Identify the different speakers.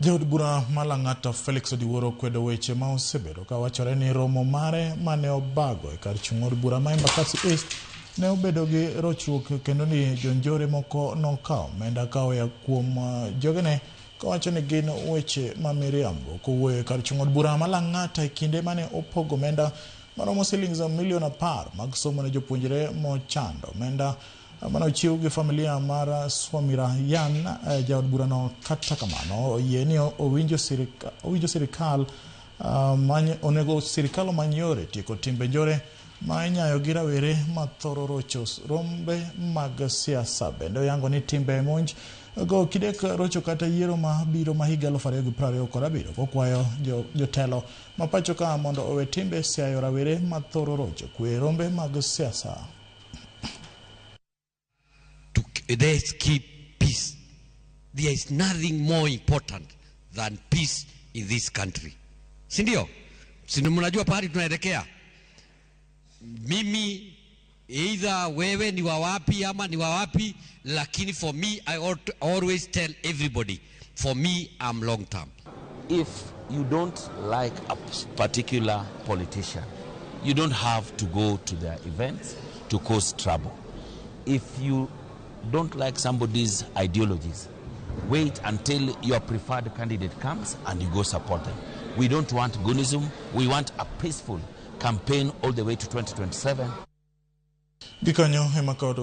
Speaker 1: Jaod bura ma Lang'ata Felix Odiwuor okwedo weche ma osebedo ka wachore ni romo mare mane obago e kar chung' od bura ma Embakasi East ne obedo gi rochruok kendo ni jonjore moko nokawo omenda ka oya kuom jogene kawacho ni gin weche ma miriambo. Kowuoyo e kar chung' od bura ma Lang'ata e kinde mane opogo omenda maromo silings milion 10 mag somo ne jopuonjre mochando omenda mane ochiw gi familia mar Swamirayan, jaod burano kata kamano oyie ni owinjo sirikal onego sirikal omany yore tieko timbe njore ma inyayo gi rawere ma thoro rocho rombe mag siasa. Bende oyango ni timbe monj go kidek rocho kata yiero ma biro ma higa 2027 kokwayo jotelo ma pacho ka mondo owe timbe siayo rawere ma thoro rocho kwe rombe mag siasa.
Speaker 2: Let's keep peace. There is nothing more important than peace in this country. Si ndio? Si mnajua pahali tunaelekea? Mimi either wewe ni wa wapi ama ni wa wapi, lakini for me I always tell everybody, for me I'm long term.
Speaker 3: If you don't like a particular politician, you don't have to go to their events to cause trouble. If you don't like somebody's ideologies, wait until your preferred candidate comes and you go support them. We don't want goonism. We want a peaceful campaign all the way to 2027.
Speaker 1: Gikanyo ema kod